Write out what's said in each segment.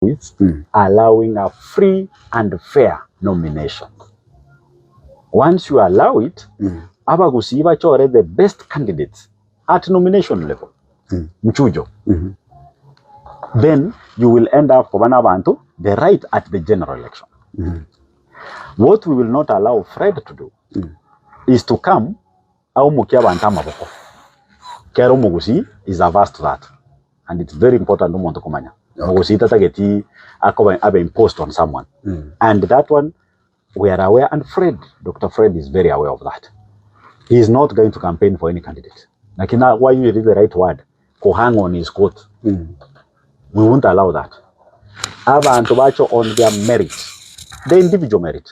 With allowing a free and fair nomination. Once you allow it, abagusii bachore the best candidates at nomination level, mchujo, then you will end up koba na abanto the right at the general election. What we will not allow Fred to do is to come aomokie abanto amaboko. Kera omogusii is averse to that. And it's very important omonto komanya omogusii tatageti akoba abe imposed on someone and that one we are aware and Fred, Doctor Fred is very aware of that. He is not going to campaign for any candidate. Lakini na why you the right word ko hang on his coat. We won't allow that. Abanto bacho on their merit, the individual merit.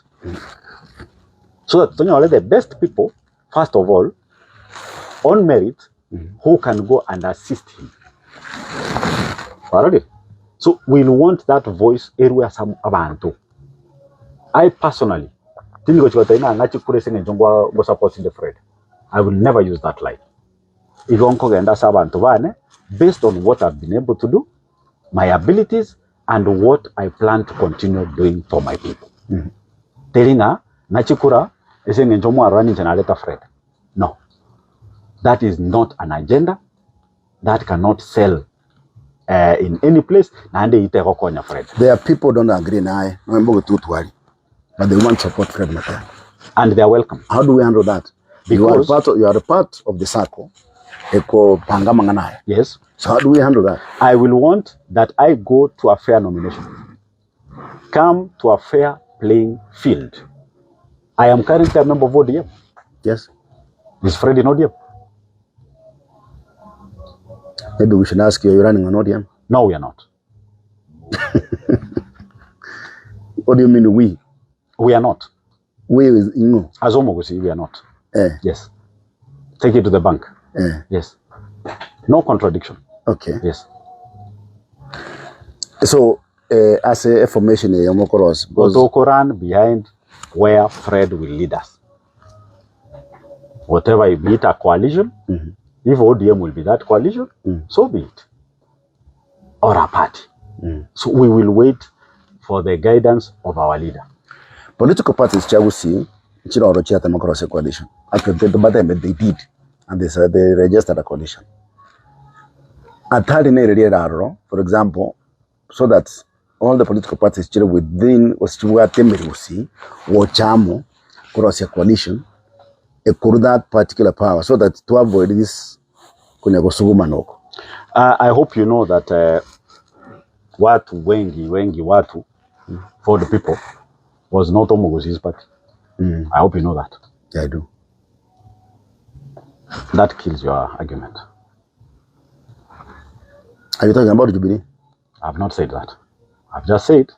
So that tonyore the best people first of all on merit who can go and assist him. Kwarorire? So we'll want that voice erwe ase abanto. I personally tindi gochia goteba ng'a ng'ache kure ase eng'encho ngwa ngo support inde Fred. I will never use that line. Igo nkogenda ase abanto bane based on what I've been able to do, my abilities and what I plan to continue doing for my people. Teri ng'a ng'ache kura ase eng'encho mwarora ninche nareta Fred. No, that is not an agenda that cannot sell uh, in any place naende eyio tegokonya Fred. There are people don't agree naye noe mbogotutwari but they want support Fred Matiang'i. And they are welcome. How do we handle that? You are Because part of, you are part of the circle ekopanga amang'ana aya. yes, So how do we handle that? I will want that I go to a fair nomination. Come to a fair playing field. I am currently a member of ODM. Yes. Is Fred in ODM? Maybe we should ask you, are you running on ODM? No, we are not. What do you mean we? We are not. We is no. As Omogusi, we are not. Eh. Yes. Take it to the bank. Eh. Yes. No contradiction. Okay. Yes. So eh, as a formation ya Mokoros because Otoko run behind where Fred will lead us. Whatever be it a coalition, mm -hmm. if ODM will be that coalition, mm. so be it. Or a party. Mm. So we will wait for the guidance of our leader. Political parties chagusi chiroro chiate Mokoros coalition. Actually, they, but they did and they said they registered a coalition. Atari nere riera for example, so that all the political parties chire within gose chibwate emerusi gocha amo korosia coalition ekuru that particular power so that to avoid this konya gosugumana oko. Uh, I hope you know that uh, watu wengi wengi watu for the people was not Omogusi's party. Mm. I hope you know that. Yeah, I do. That kills your argument. Are you talking about Jubilee? I've not said that. I've just said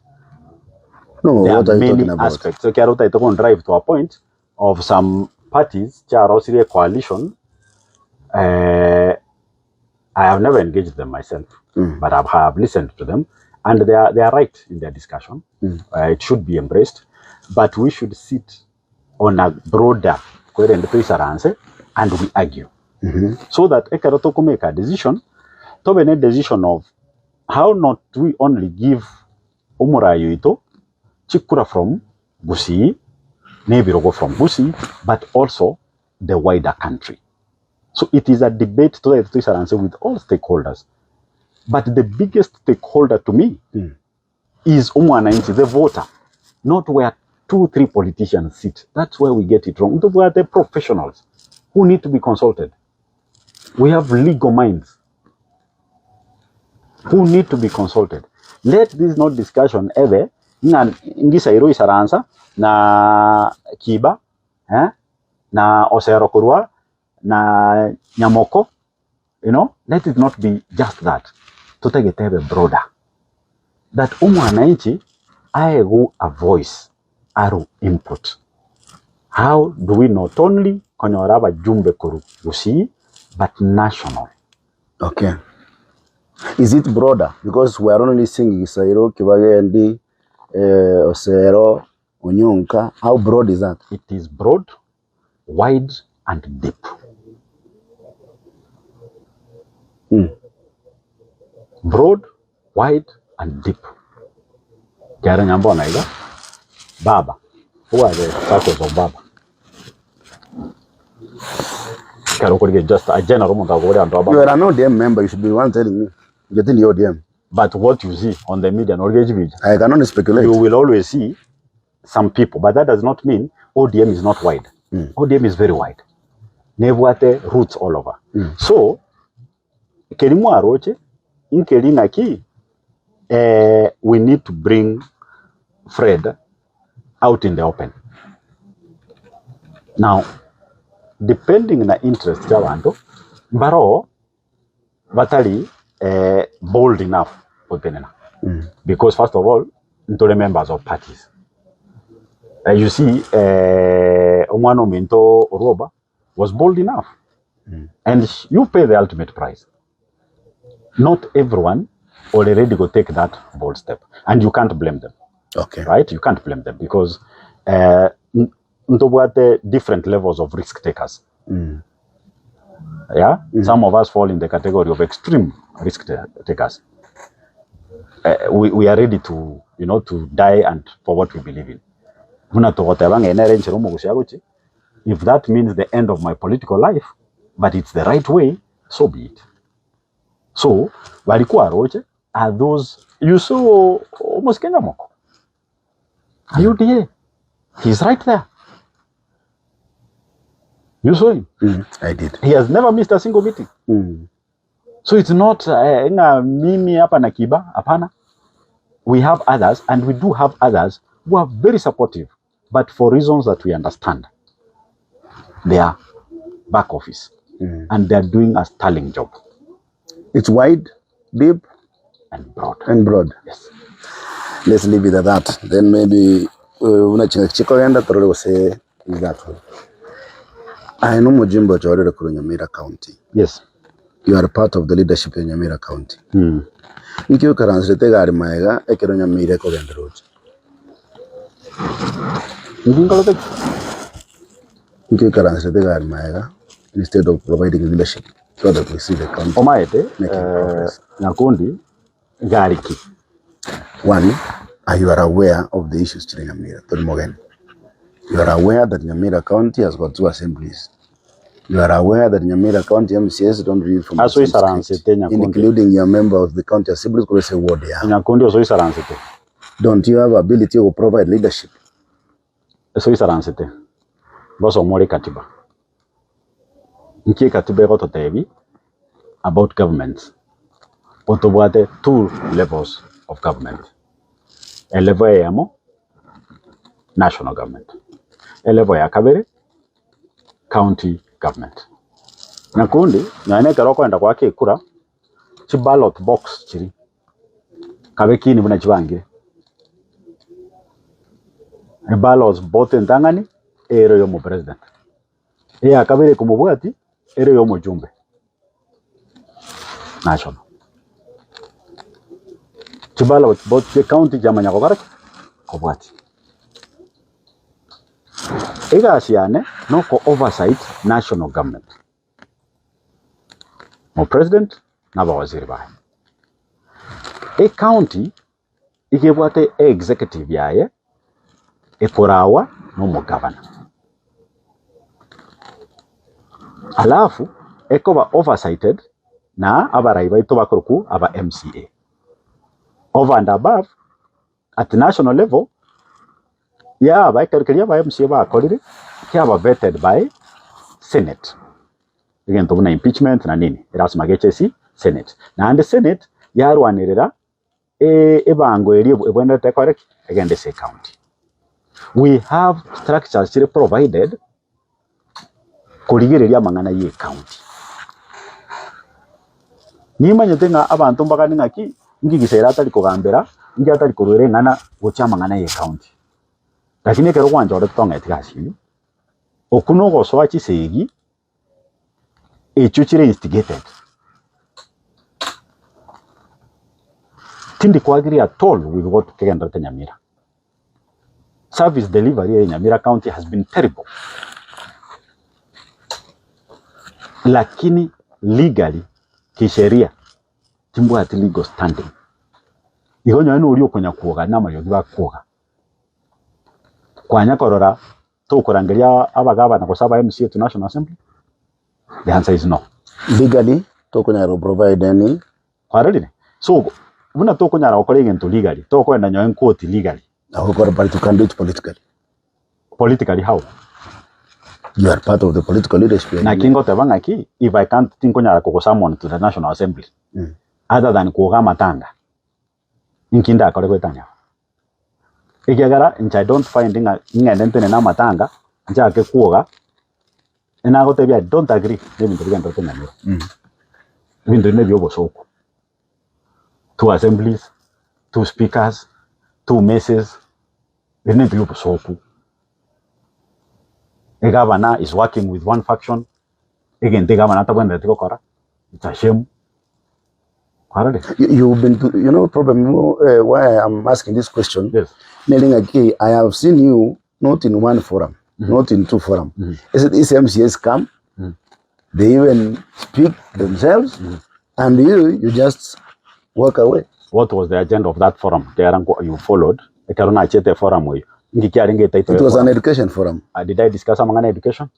No, there what are are you many talking about? aspects. So kiaro taito kon drive to a point of some parties chiarosirie coalition. Uh, I have never engaged them myself, mm. but I have listened to them, and they are they are right in their discussion. Mm. Uh, it should be embraced, but we should sit on a broader kwerende toisaranse and we argue mm -hmm. so that ekero toko make a decision tobe ne decision of how not we only give omorai oito chikura from Gusii na ebirogo from Gusii but also the wider country so it is a debate totaete toisaranse with all stakeholders but the biggest stakeholder to me mm. is omwananchi the voter not where 2 3 politicians sit that's where we get it wrong ntobwate professionals who need to be consulted we have legal minds who need to be consulted let this not discussion ebe ng'a ngisairo isaransa na kiba eh, na osero korwa na nyamoko You know, let it not be just that. Totagete ebe broader. That omwananchi aegwe a voice arwe input. How do we not only konyora abajumbe korwa Gusii but national. Okay. Is it broader? Because we are only seeing Gisairo, Kibagendi, eh, Osero, Onyonka. How broad is that? It is broad wide and deep. Mm. Broad, wide and deep. Ekiagera onye mbono iga, baba, obwate circles of baba. Ekero okorigia just a general omonto akoboria abanto ba You baba. are an ODM member, you should be the one telling me. Inche tindi ODM. But what you see on the media norigia chibicha, I can only speculate. you will always see some people but that does not mean ODM is not wide. ODM is very wide. Nebwate roots all over. So, Keri mwaroche nkeri naki eh, we need to bring Fred out in the open. Now, depending na interest chiabanto, mbaroo batari eh, bold enough gotenena because first of all ntore members of parties. Eh, you see eh, omwana ominto Orwoba was bold enough and you pay the ultimate price. Not everyone ore ready go take that bold step and you can't blame them. Okay. Right? You can't blame them because uh, ntobwate different levels of risk takers. Yeah? Some of us fall in the category of extreme risk takers. We are ready to, you know, to die and for what we believe in. Buna togoteba ng'a ere enchera omogusi agochia, If that means the end of my political life, but it's the right way, so be it. So, bari kwaroche are those, you saw omosike Nyamoko, a UDA, he's right there. You saw him. I did. He has never missed a single meeting. So it's not eh, ng'a mimi hapa na Kiba, hapana. We have others and we do have others who are very supportive but for reasons that we understand they are back office and they are doing a sterling job. It's wide, deep and broad. And broad. Yes. Let's leave it at that. Then maybe buna chingaki chikogenda torore gose is that one. Aye no omojumbe ochorire korwa Nyamira County. Yes. You are part of the leadership ya Nyamira County. Inki oikaranserete egari maega ekero Nyamira ekogenda roche? Inki nkorete ki? Inki oikaranserete egari maega instead of providing leadership so that we see the county Omaete making eh, progress? Nyakundi gari ki? One, are you are aware of the issues chire Nyamira? Tori mogeni. You are aware that Nyamira County has got two assemblies. You are aware that Nyamira County MCAs don't read from the same script, Asoisaransete Nyakundi. including your member of the county assemblies korwa ase ward yao. Nyakundi osoisaransete. Don't you have ability to provide leadership? Esoisaransete. Ngosoma ore katiba. Nki ekatiba egototebi about governments? Otobwate two levels of government. Elevel eyemo national government, elevel ya kabere county government. Nyakundi nonya na ekero okoenda goaka ekura, chiballot box chiria kabe kini buna chibangire, eballots both entang'ani ere ya omopresident, eya kabere ekomobwatia ere ya omochumbe national. Chiballot box chia ecounty chiamanya gokora ki? Kobwatia. Egasi yane noko oversight national government, omopresident na abawaziri baye. Ecounty iga ebwate e executive yaye ekorawa na omogavana. Alafu ekoba oversighted na abarai baito bakorokwa aba MCA. Over and above at national level yaba ekero keria aba MCA bakorire kiaba vetted by senate egento buna impeachment na nini erasima geche ase senate. Naende senate yarwanerera ebango eria ebwenerete ekore ki? Egende ase ecounty. We have structures chire provided korigereria amang'ana ya ecounty. Nimanyete ng'a abanto mbagane ng'aki, inki Gisera atari kogambera, inki atari koruera eng'ana gochia amang'ana ya ecounty. Lakini ekero gwanchorete tong'eti gasi eyio, okwo nogosoa chisegi echio chire instigated. Tindi ko agree at all with what kegenderete Nyamira. Service delivery ere Nyamira county has been terrible. Lakini legally kisheria timbwati legal standing. Igo nonye noria okonya kwoga namariogi bakwoga. Kwanya korora tokorangeria abagavana gose aba MCA to National Assembly? The answer is no. Legally tokonyara go provide any. Kwarorire? So buna tokonyara gokora egento legally, tokoenda nonye court legally. Nabo okore but you can do it politically. Politically how? You are part of the political leadership. Naki ngoteba ng'aki if I can't tinkonyara kogo summon to the National Assembly other than kwoga amatanga, inki ndakore goetania abwo? Ekiagera inche I don't find ng'a ng'ende ntenene amatanga nchake kwoga, nagotebia I don't agree na ebinto bigenderete Nyamira. Ebinto binde bia obosooku, two assemblies, two speakers, two messes, ebi nebinto bia obosooku. Egavana is working with one faction, egento egavana atabwenereti gokora, it's a shame. Kwarorire? You, you've been to, you know, problem why I'm asking this question, Yes. neri ng'aki I have seen you not in one forum, not in two forum. Is these MCAs come, they even speak themselves, and you, you just walk away. What was the agenda of that forum? Ekero nko- you followed, ekero nachete forum eyo, inki kiarenge etitle It ya was an forum? education forum. Did I discuss amang'ana ya education?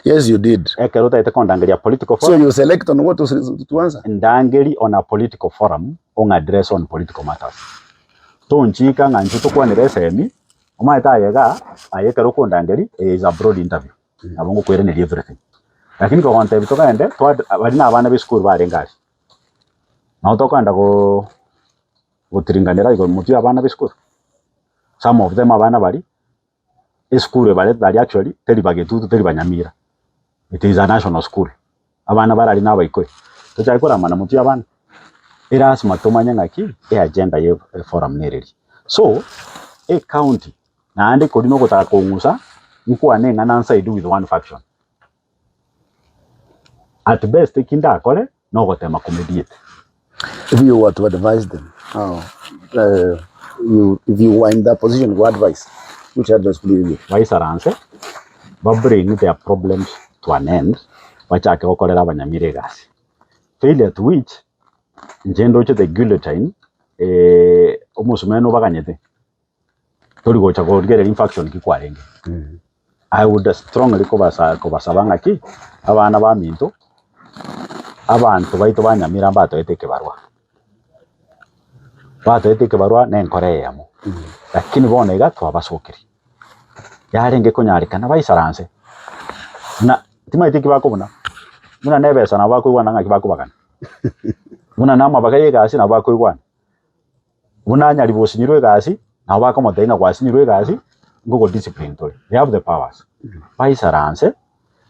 Yes, you did. Ekero otaete kondangeria political So forum, you select on what to, to answer. ndangeri on a political forum ong address on political matters. Tonchika ng'a inche tokwanere esemi, omanyete aye igaa, aye ekero okondangeri, eye is a broad interview. Nabo ngokoiraneria everything. Lakini kogontebia togende, twa baria na abana ba esukuru barenge aria. Nabo tokogenda go gotiringanera igoro motwe ya abana ba esukuru. Some of them abana baria, esukuru ebaretete aria actually teri bagetutu teri banyamira, it is a national school. Abana bare aria na abaikoi, tochake koramana motwe ya abana, erasima tomanye ng'aki eagenda ya eforum nereri. So, ecounty naende kori na ogotaka kong'usa, nkwane eng'ana nside with one faction. At best eki ndakore nogotema ko mediate. If you were to advise them, how, uh, you, if you were in that position to advise, which advice would you give? Baisaranse, ba bring their problems to an end, bachake gokorera abanyamira egasi. Failure to which, inche ndoche the guillotine, eh, omosumeno obaganyete, tori gocha korigereria infaction ki kwarenge. I would strongly kobasa kobasaba ng'aki, abana baminto, abanto baito ba Nyamira mbatoete ekebarwa, batoete ekebarwa na enkoro eyemo, lakini bono iga twabasokirie, yarenge konyarekana baisaranse, buna timanyeti eki bakobuna, buna na ebesa nabo bakoigwana ng'aki bakobagana, buna na amabaga ya egasi nabo bakoigwana. Buna nyaribo osinyirwe egasi, nabo bakomotebia ng'a gwasinyirwe egasi, ngogo discipline tore, they have the powers. Baisaranse,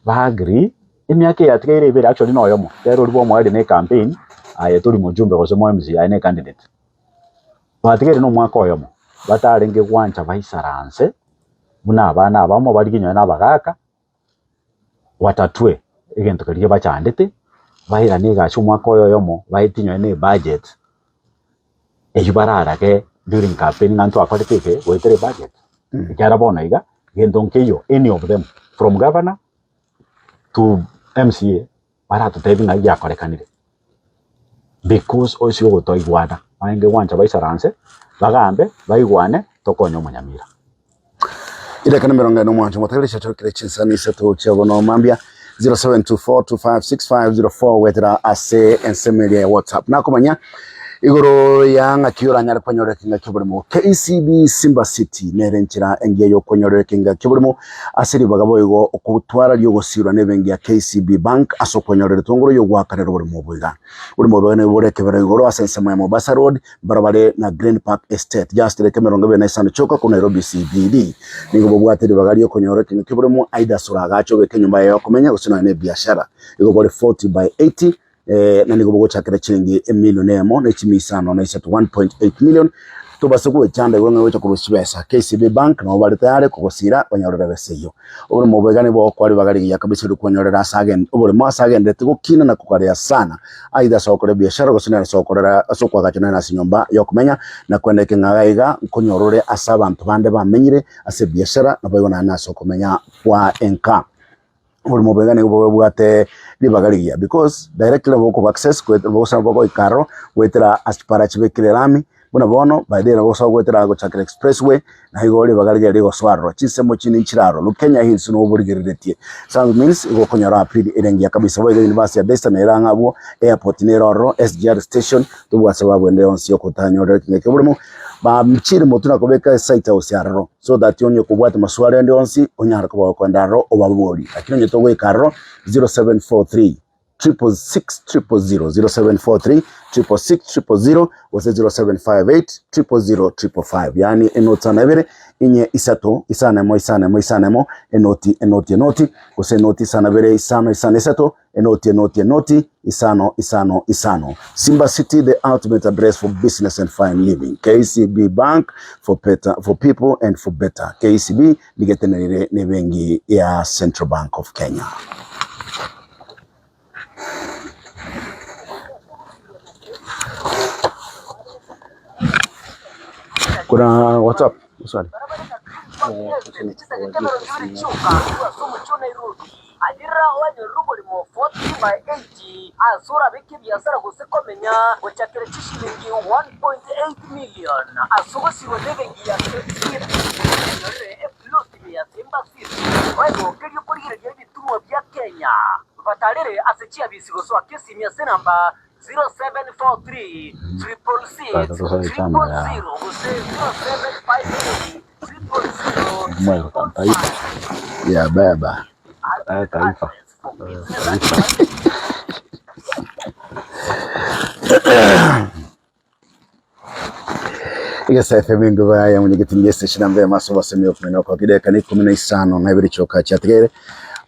ba agree, emiaka eye yatigaire ebere actually na oyomo, ekero oria bwomoerio na ecampaign, aye tori mojumbe gose mo MCA aye ne candidate. Batigaire na omwaka oyomo, batarenge gwancha baisaranse, buna abana abamo barigie nonye na abagaka, Batatwe egento keria bachandete, bairane egasi omwaka oyo oyomo, baetie nonye na ebudget, eywo bararage during campaign ng'a ntwakorete eke goetera ebudget. Ekiagera bono iga, gento nkeiyo any of them from governor to MCA baratotebie ng'a giakorekanire because ase ogotoigwana barenge gwancha baisaranse, bagambe, baigwane, tokonye omonyamira. Edakika na emerongo ene omwancho motegerere chiachokire chinsani isato chia bono mambia 0724256504 goetera ase ensemo eria ya WhatsApp. Nakomanya igoro ya ng'aki oranyare kwenyorera ekenga ki'oboremo. KCB Simba City nere enchera engiya y'okwenyorera ekenga ki'oboremo Ase ribaga boigo okotwara ri'ogosiirwa nebenki ya KCB Bank ase okwenyorera etongoro y'ogoakanera oboremo obo iga. Oboremo obo nigo bore ekebero igoro ase ensemo ya Mombasa Road, mbarabare na Green Park Estate, just dakika 25 chioka korwa Nairobi CBD. Nigo bobwate ribaga ri'okonyora ekenyoro ki'oboremo aidha ase oragache obeke enyomba yaye yokomenya gose nonya nebiashara. Igo bore 40 by 80 na nigo bogochakera chiringi emilion eyemo ne chimia isano na isato, 1.8 million, tobase goechanda igoro ng'a gocha korwa chibesa. KCB Bank nabo bare tayari kogosira onyorere ebesa eyio. Oboremo obo iga nigo bogokoa ribaga rigiya kabisa erio kwenyorera ase agen oboremo ase agenderete gokina na kogarea sana, aidha ase ogokora ebiashara gose nere ase ogokorera ase okoagacha nere ase enyomba yokomenya, na kwenda eke ng'a iga nkonyora ore ase abanto bande bamenyire ase ebiashara naboigo naende ase okomenya kwa enka. Oborimo obo iga nigo bobwate ribaga rigiya because directly nabo okoba access goetera bogosa bogoika aroro goetera ase chipara chibekire erami. Buna bono by the way nabo osoa goetera gochakera expressway na igo ribaga riria rigosoa aroro chinsemo chinde nchire aroro Lukenya Hills nigo oborigereretie. So means igo okonyora appeal ere engiya kabisa. Boigo University ya Daystar nere ang'e abwo, airport nere ororo, SGR station tobwate sababu ende yonsi yokotanyorera ekeng'e ki'oboremo. Bamchire motwe na kobeka esite house aroro so that onye kobwate maswali ande onsi onyare koba okoenda aroro obaborie. Lakini onye togoika aroro 0743 666 000, 0743 666 000 gose 0758 000 555 yaani enoti sana ibere inye isato isano emo isano emo isano emo enoti enoti enoti gose enoti isano ibere isano isano isato enoti enoti enoti isano isano isano. Simba City the ultimate address for business and fine living. KCB Bank for better, for people and for better. KCB nigetenerire nebengi ya Central Bank of Kenya. Kuna WhatsApp swali. Adirira oanyorire omorimo 40 by 80 ase orabeke ebiasara gose komenya gochakera chishilingi 1.8 million ase ogosirwa nebenki ya KCB. Onyorire eploti ime ya Simba City oegokerie okorigereria ebitunwa bia Kenya. Batarere ase chiabisi gosoa Kisimi ase enamba 0743 666 000 gose 0758 000 555. Ya baba. Eh, taifa. Egesa FM enguba ya mwenyekiti ngese shinambe amaso basemi okumena kwa kideka ni 15 na ibere chioka chiatigere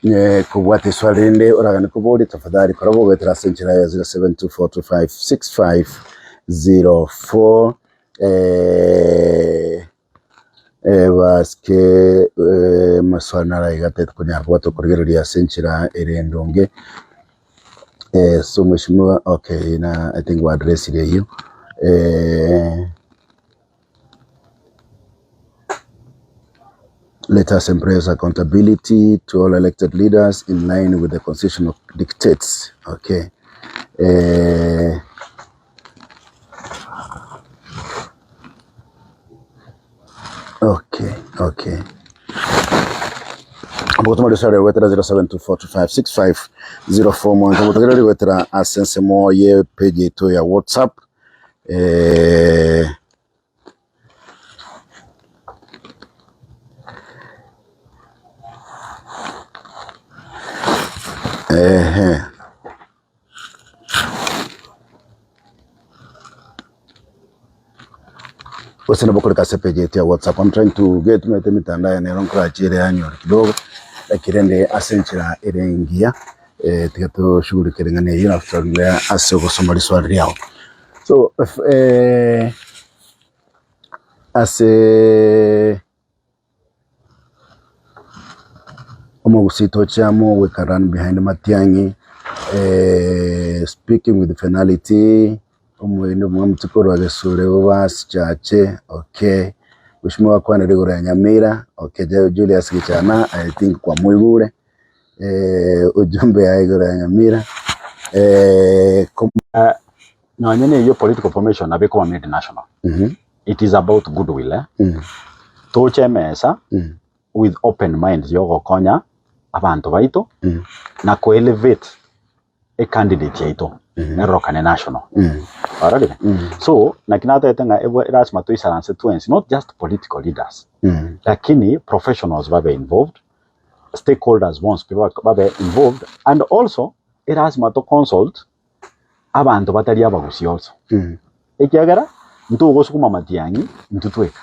eh, kobwata eswali rinde oragane kobori tafadhali kora bogoetera ase enchera ya 0724256504 eh, eh, basike eh, maswali nara iga tetokonyara koba tokorigereria ase enchera ere endonge eh, so mheshimiwa okay na I think wa address ire eyio eh, Let us embrace accountability to all elected leaders in line with the constitutional dictates. Okay. Eh, okay, okay. Obogotoma riosare gwetera 0724256504 mwancho motagere rigwetera ase ensemo ye page yaito ya WhatsApp eh, Ehe. Gose nabo koreka ase page yaito ya WhatsApp. I'm trying to get maete emitandao eye nero nkorachiere yanyore kidogo, lakini rende ase enchera ere engiya eh, tiga toshughulikere ng'a neyio nabo torore ase ogosoma riswali riao. So if eh, ase Omogusii toche amo we can run behind Matiang'i eh, speaking with finality omoino omwamti korwa Gesure Bobasi Chache okay Mheshimiwa akwanire igoro ya Nyamira okay Julius Gichana I think kwamoigure eh, ujumbe yaye igoro ya Nyamira eh, kom Nonye na eyio political formation nabo ekoba made national. It is about goodwill eh. Toche emesa with open minds yogokonya abanto baito na ko elevate e candidate yaito erorokane national. Ororire? So naki natebete ng'a ebwa lasima toisaranse twensi not just political leaders lakini professionals babe involved, stakeholders bonsi pi babe involved and also erasima to consult abanto batari abagusia also. Ekiagera ntogosukuma matiang'i intwe tweka,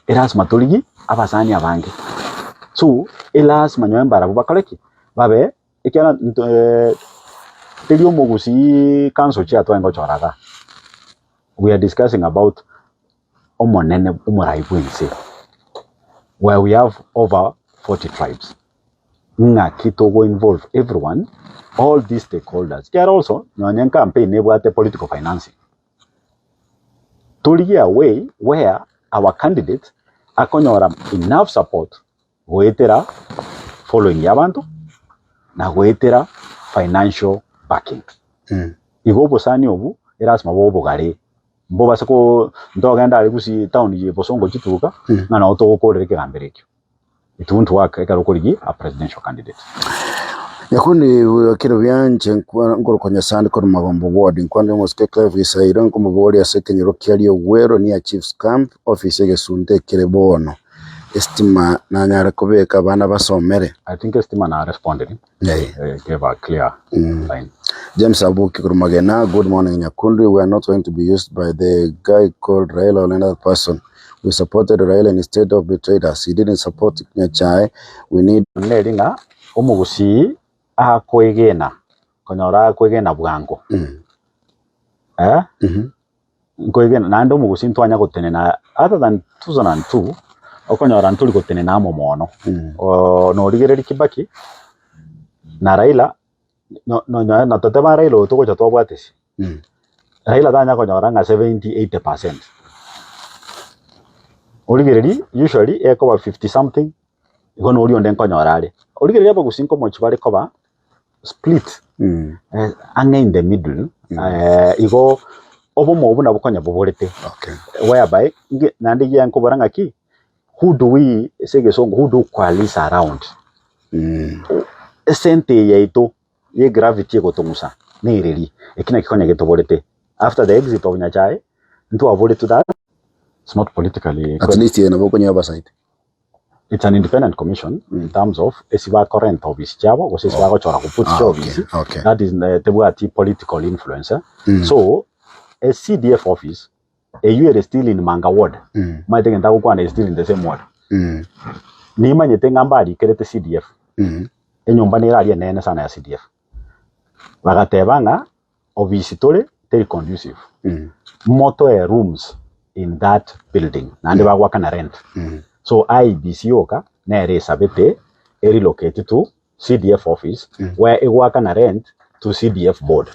erasima torigie abasani abange. So erasima nyowe mbarabwo bakore ki? Babe ekiagera nto teri omogusii council chiatwae ngochora igaa, we are discussing about omonene omorai bwense where we have over 40 tribes. Ng'aki togo involve everyone, all these stakeholders. Ekiagera also nonye campaign nebwate political financing. Torigie a way where our candidate akonyora enough support goetera following ya abanto na goetera financial backing. Igo obosani obwo erasima bobe obogare. Mbobase ko ntogenda aria gusii town ye Bosongo chituka, ng'a nabo togokorera ekegambero ekio. It won't work ekero okorigia a presidential candidate. Nyakundi bwakire buya inche nkorokwa Nyasae korwa Magombo ward nkwanire omosike Clive Gisairo nkomoboria ase ekenyoro kia Riogwero near Chiefs Camp office egesunte ekere bono estima nanyare kobeka abana basomere. I think estima na responded gave a clear line. James Abuki korwa Magena, good morning Nyakundi, we are not going to be used by the guy called Raila or another person. We supported Raila instead of betrayed us. He didn't support Nyachae. We need. Neri ng'a omogusii akoegena, konyora akoegena bwango. Eh? Nkoegena naende omogusii ntwanya gotenena other than 2002 okonyora ntori gotenena amo mono. Norigereria Kibaki na Raila nonye na toteba Raila oyo togocha twabwate ase, Raila tanya konyora ng'a 70, 80 percent. Origereria usually ekoba 50 something igo noria onde nkonyora are. Origereria abagusii nkomochi bare koba split ang'e in the middle igo obomo obwo nabwo konya boborete whereby naende ekiagera nkobora ng'aki who do we ase egesongo who do we coalesce around? Esente eye yaito ye gravity egotong'usa nereri, eki nakio konya getoborete after the exit of Nyachae ntwaboretwe that it's not politically At least eye nabo okonywa oversight. It's an independent commission in terms of esi bakorenta ofisi chiabo gose esi bagochora go put Ah, chiofisi okay, okay. that is tebwati political influence eh. So a CDF office eywo ere still in Manga ward omanyete egento agokwana is still in the same ward nimanyete ng'a mbarikerete CDF enyomba nere aria enene sana ya CDF bagateba ng'a ofisi tore teri conducive motoe rooms in that building naende bagoakana rent so IEBC yoka nere esabete e relocate to CDF office where egoakana rent to CDF board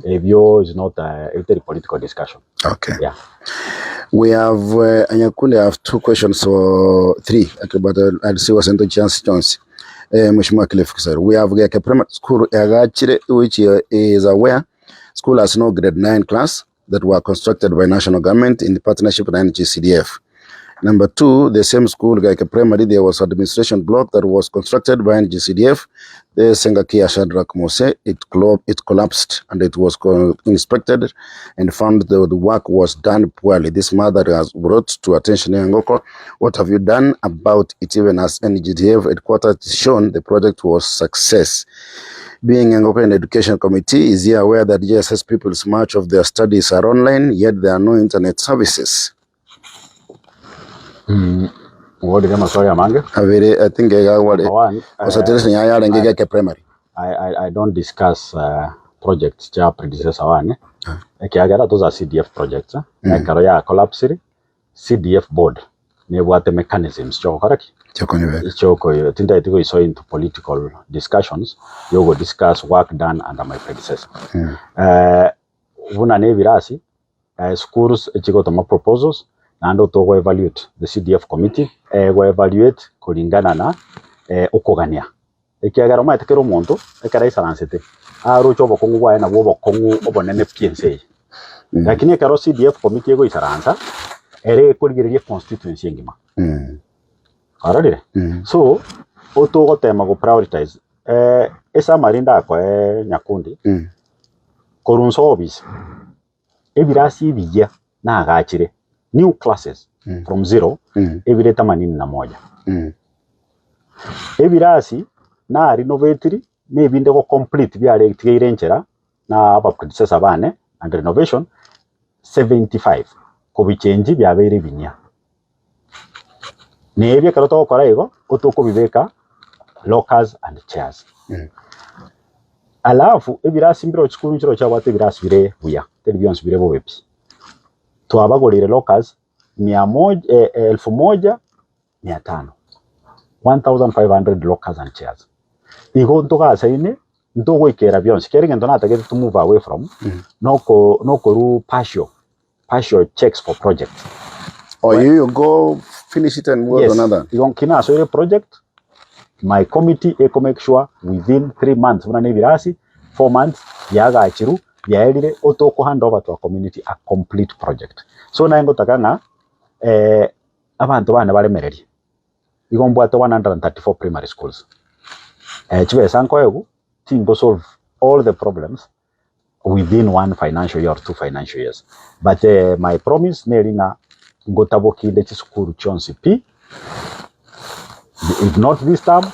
ebio is not a, eteri political discussion Okay. yeah. We have Nyakundi, I have two questions or three, okay, but I'll see what's into chance Jones. Mheshimiwa Cliff Kisero, we have Geke Primary School Agachire, which is aware school has no grade 9 class that were constructed by national government in partnership with NGCDF. Number two, the same school, Geke Primary, there was administration block that was constructed by NGCDF. The Sengakia Shadrach Mose, it collapsed and it was inspected and found that the work was done poorly. This matter has brought to attention Engoko. What have you done about it? Even as NGDF headquarters shown the project was success. Being Engoko and Education Committee, is he aware that JSS pupils much of their studies are online, yet there are no internet services? Ngorire amaswali amange. Abere, I think iga gware Number one, concentration yaye yarenge geke primary. I don't discuss projects chia predecessor wane ekiagera those are CDF projects eh. Ekero ya collapsire CDF board nebwate mechanisms chiogokora ki? Chiokonyebeka. Chioko tintageti goisoa into political discussions yogo discuss work done under my predecessor. Buna na ebirasi Schools echigotoma proposals naende otogo evaluate the CDF committee ego evaluate koringana na okogania ekiagera omanyete kera omonto ekero aisaransete aroche obokong'u bwaye nabwo obokong'u obonene pi ense eye. Lakini ekero CDF committee egoisaransa ere ekorigereria econstituency engima kwarorire? So otogotema go prioritize esummary ndakoe nyakundi korwa nse office. Ebirasi ebiya nagachire, new classes from zero, ebire themanini na moja. Ebirasi na renovatiri na ebinde go complete biare tigeire enchera na aba predecessor bane and renovation 75 kobichengi biabeire ebinyia. Na ebi ekero togokora igo, otokobibeka lockers and chairs. Alafu ebirasi mbire chisukuru nchire chiabwate ebirasi bire buya, teri bionsi bire bobe pi. Twabagoreire lockers mia moja, elfu moja mia tano, 1500 lockers and chairs. Igo ntogasaine, ntogoikera bionsi, kera egento natagete to move away from, noko nokorwa partial partial checks for projects. Oh, you go finish it and go Yes, to another. igo nki nasoire project, my committee eko make sure within 3 months buna na ebirasi, 4 months biagachirwe, Biaerire otoko hand over to a community a complete project. So naye ngotaka ng'a abanto bane baremererie, igo mbwate 134 primary schools, chibesa nkoegwa tingo solve all the problems within one financial year or two financial years but my promise neri ng'a ngotabokinde chisukuru chionsi pi if not this term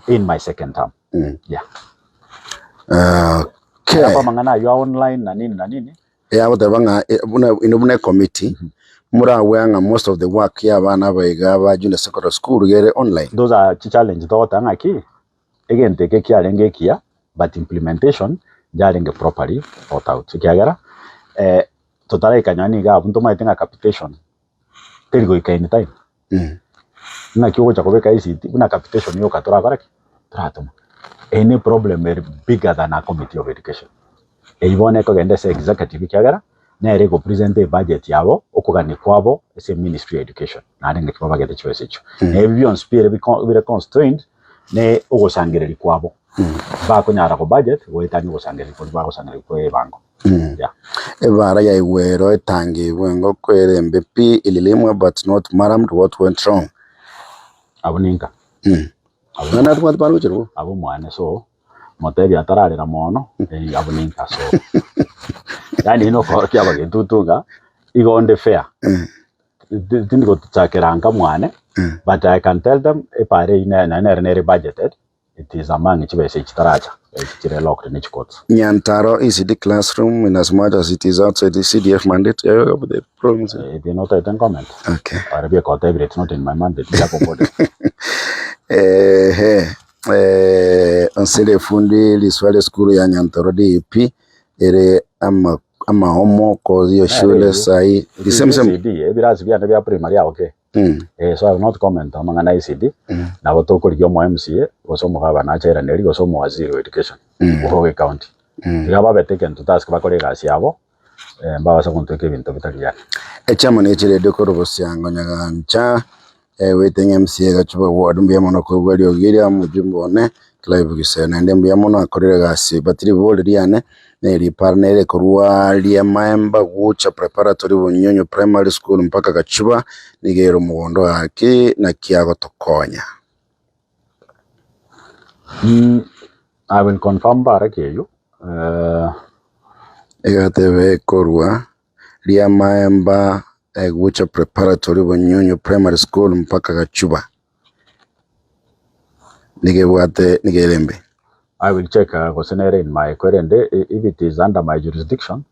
in my second term yeah. Okay. Alafu amang'ana aywo a online na nini na nini. Yagoteba ng'a eh, buna inwe buna ecommittee moragwea ng'a most of the work ya abana aba iga ba junior secondary school iga ere online. Those are chichallenge togoteba ng'aki egento eke kiarenge ekiya but implementation yarenge properly thought out ekiagera totaraika nonya niga abwo ntomaete ng'a capitation teri goika in time. Ng'aki ogocha kobeka ICT buna capitation yoka torakora ki? Toratoma. Eye ne problem ere bigger than a committee of education. Eyio bono ekogenda ase executive ekiagera nere ego present ebudget yabo okogania kwabo ase ministry ya education naende ng'aki babagete chibesa echio. Na ebi bionsi pi ere bire constrained ne ogosangereria kwabo. Mbakonyara go budget goetania ogosangereria koria bagosangereria kwa ebango. Yeah. Ebara ya igwero etangigwe engoko ere embe pi ililimwa but not murramed what went wrong? Abwo ninka. Abwo Naende atobwate bare gochia robo. Abwo mwane so motebie atararera mono eh, abwo ninka so yaani nokorokia abagetutu ng'a igo onde fair. Tindi gochakera nka mwane but I can tell them epara eyio naende nere nere budgeted it is among chibesa echi chitaracha echi chire locked ne chicourts. Nyantaro ECD classroom in as much as it is outside the CDF mandate. Yeah, yeah, the problems. Ebio notaete comment Okay. ore biekotebire it's not in my mandate biakobori. Ehe, eh, onsere efundi riswa ria esukuru ya Nyantaro DEP ere ama amaomo kozi iyo shule sai the same same ECD ebirasi biane bia primary ao ke mm. Eh, so I will not comment amang'ana a ECD nabo tokorigia omo MCA gose omogabana achairanerie gose omowaziri wa education obo county iga babete egento task bakore egasi yabo eh, mbabase gontweka ebinto bitari biane. Echairman echiredio korwa Bosiango Nyagancha eh, waiting MCA Gachuba ward mbuya mono koigwa riogi ria omojumbe one Clive Giseo naende mbuya mono akorire egasi but ribori riane neripara nere korwa Riamaemba gocha preparatory Bunyunyu primary school mpaka Gachuba nigo ere omogondo gaki naki agotokonya. I will confirm baraki eywo eh, Egatebe korwa Riamaemba gocha preparatory Bunyunyu primary school mpaka Gachuba nigo ebwate nigo ere embe. I will check gose nere in my kwerende if it is under my jurisdiction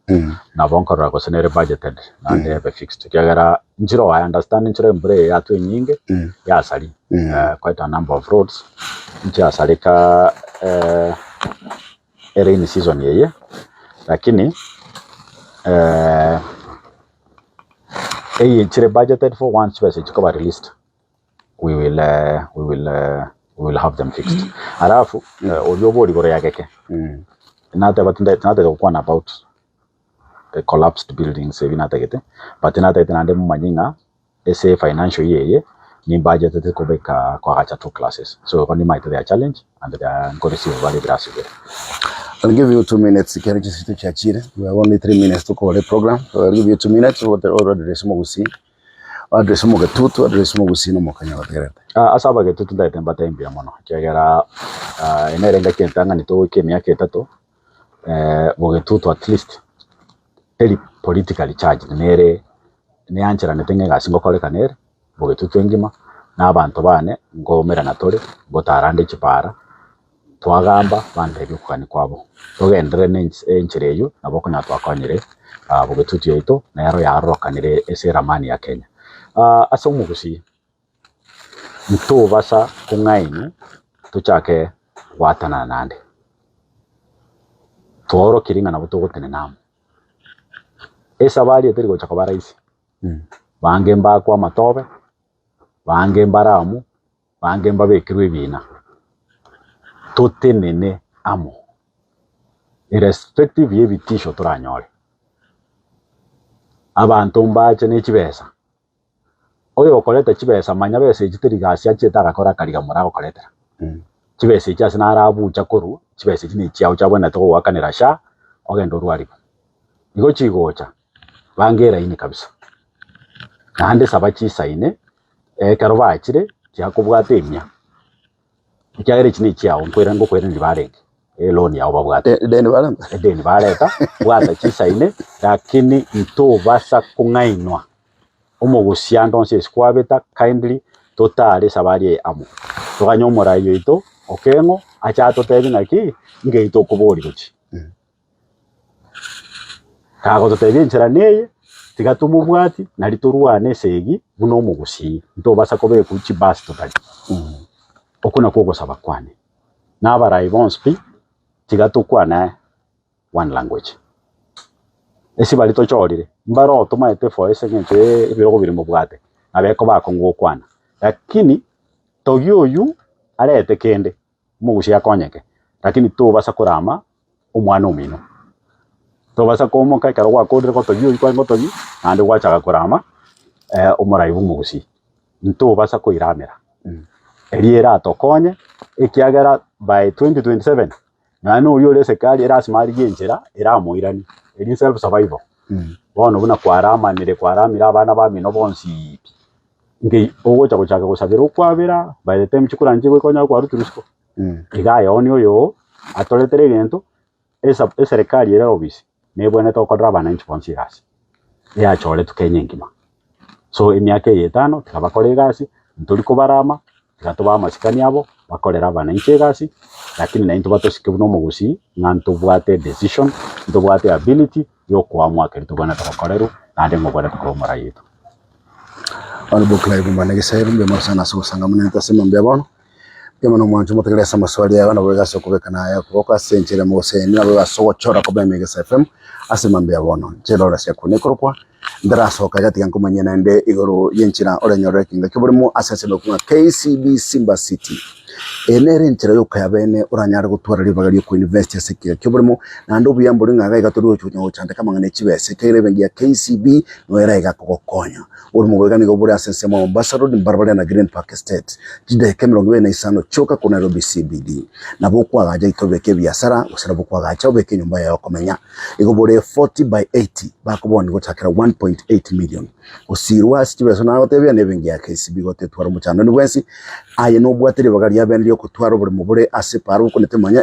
nabo nkorora gose nere budgeted naende ebe fixed ekiagera nchire I understand nchire embura eye yatwa enyinge yasari quite a number of roads nchiasareka erainy season eye lakini eye nchire budgeted for once chibesa echi chikoba released we will we will we will have them fixed. Alafu oria obori igoro ya geke nateba tinde tinatagete gokwana about the collapsed buildings ebi natagete but natagete naende momanye ng'a ase financial year eye nimbagetete kobeka koagacha two classes so igo nimaete their challenge and their nkoreceive bare ebirasi bire. I'll give you 2 minutes kero chisito chiachire we have only 3 minutes to call a program so I'll give you 2 minutes what already omogusii address omogetutu address omogusii na omokenya gotegerete. Ase abagetutu ntagete mbatebie mbuya mono ekiagera eye nere engaki entang'ani togoika emiaka etato bogetutu at least teri politically charged nere neancheranete ng'a egasi ngokorekana ere bogetutu engima na abanto bane nkoumerana tore ngotarande chipara twagamba bantebia okogania kwabo togenderere na enchera eywo nabo okonyora twakonyire bogetutu yaito nero yarorokanire ase eramani ya Kenya. Ase omogusii ntobasa kong'ainwa tochake goatanana naende, twaorokirie ng'a nabo togotenena amo. Esabari eye teri gocha koba rahisi, bange mbakwe amatobe, bange mbare amo, bange mbabekerwe ebina, totenene amo irrespective ya ebitisho toranyore. Abanto mbache ne chibesa, oyokoreta chibesa manya besa echi teri gasi achiete agakora akariga more agokoretera. Chibesa echi ase narabucha korwa, chibesa echi ne chiago chiabwenerete gogoakanera sha, ogende orwarigwe. Igo chigocha, banga eraini kabisa. Naende saba chisaine, ekero bachire, chiakobwata emia, ekiagera echi nechiao nkoira ngokoiraneria barenge, eloan yao babwate. Edeni barenta. Edeni bareta, bwata chisaine, lakini ntobasa kong'ainwa omogusia ande onsi ase kwabeta kindly totare esabari eye amo. Toganye omorai oito Okeng'o ache atotebie ng'aki, ng'ai tokoboria gochia. Kagototebia enchera neye, tiga tomobwati nari torwane esegi buna omogusii, ntobasa kobekwa chibasi totari. Okwo nakwo ogosaba kwane. Na abarai bonsi pi, tiga tokwane one language. Ase baria tochorire, mbare oo tomaete for ase eng'encho ya ebirogo biria mobwate, nabo ekoba akong'u gokwana. Lakini, togia oywo arete kende. Omogusii akonyeke, lakini tobasa korama omwana omino. Tobasa komoka ekero gwakorire gotogia oyio kwarenge gotogia, naende gwachaka korama omorai bwa omogusii. Ntobasa koiramera, erio eratokonye ekiagera by 2027 nonya oria ore esekari erasima arigie enchera eramoiranie, eria self survival. Bono buna kwaramanire kwaramire abana bamino bonsi pi. Nki ogocha gochaka gosabera okwabera by the time chikura nchigoika okonyora kwarutire isiko. Iga aye one oyo oo atoretere egento, esa eserekari ere ofisi nebwenerete gokorera abananchi bonsi egasi, eyachoretwe Kenya engima. So emiaka eye etano tiga bakore egasi, ntori kobarama, tiga tobae amasikani abo, bakorere abananchi egasi, lakini naintwe batosike buna omogusii ng'a ntobwate edecision, ntobwate ability ya okoamua keria tobwenerete gokorerwa, naende ng'a obwenerete koba omorai oito. Honourable Clive Mbane Gesairo, mbuya mono sana ase ogosanga monene ase mambia bono. Mbuya mono mwanche omotegerere ase amaswali aye nabo iga ase okobeka naye okoboko ase enchera mogosemi nabo iga ase ogochora koba ime Egesa FM ase mambia bono. Inche Lawrence Akune korokwa ntarasoka iga tiga nkomanyie naende igoro y'enchera orenyorere ekeombe ki'oborimo ase ensemo ekong'a KCB Simba City. Eye nere enchera yoka y'abeene oranyare gotwara ribaga ri'okoinvest ase ekiya ki'oboremo, naende obuya mbori ng'a iga iga tori gocha konya gochandeka amang'ana e chibesa, ekiagera ebenki ya KCB nigo ere iga kogokonya. Oboremo obo iga nigo bore ase ensemo ya Mombasa Road, mbarabare na Green Park Estate, chidaeka 25 chioka korwa Nairobi CBD. Nabo okoagacha ito obeke ebiasara, gose nabo okoagacha obeke enyomba yaye okomenya. Igo bore 40 by 80 bakoboni gochakera 1.8 million. Gosirwa ase chibeso nagotebia nebenki ya KCB gotetwara omochando onde bwensi, aye nobwate ribaga riabene riokotwara oboremo bore ase epaara okonete manya.